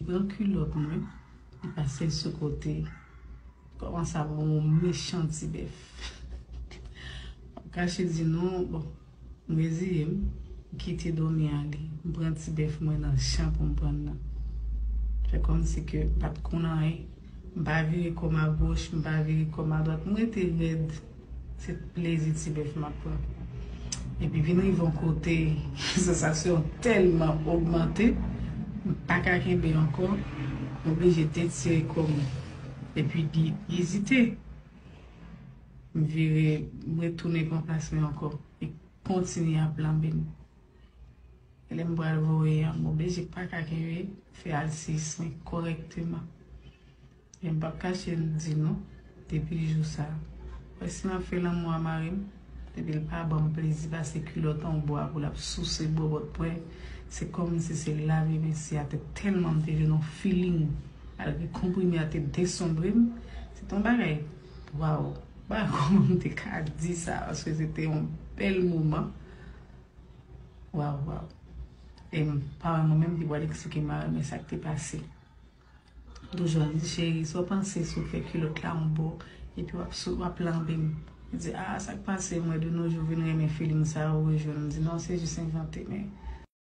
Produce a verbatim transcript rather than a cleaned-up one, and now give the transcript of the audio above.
Pran kilòt mwen, li pase l sou kote. Kòmanse ap ban yon mechan ti bèf. M ap kache di nou, bon, m reziye m, m kite dòmi ale. M pran ti bèf mwen nan chan pou m pran nan. Fè kòmsi ke m pa t konn anyen. M pa vire kò m agoch, m pa vire kò m adwat. M rete rèd. Se plezi ti bèf m ap pran. Epi vin rive yon kote, sansasyon tèlman ogmante, m pa ka kenbe ankò, m oblije detire kò m. Epi li ezite. M vire, m retounen pran plas mwen ankò. Li kontinye ap lanbe m. E lè m pral voye a, m oblije pa ka kenbe, fè alsiyis mwen kòrèkteman. E m p ap kache di nou, depi jou sa, wè si m ap fè lanmou a mari m, depi l pa ban m plezi pase kilòt anba pou l ap souse bòbòt mwen, se kòmsi se lave men si atè tèlman m te jwenn yon feeling, malgre konprime a te desonbre m, se te yon bagay, waw, m pa kòman m te ka di sa, paske se te yon bèl moman, waw, waw. E m, pa mwen menm ki pral eksplike mari m sa k te pase. Toujou ap di, cheri, sa w panse si w fè kilòt la yon bò, epi w ap sou, w ap lanbe m? Li di, a, sa k pase, mwen de nos jours vin renmen feeling sa yo rejwenn. M di, non, se jis envante, men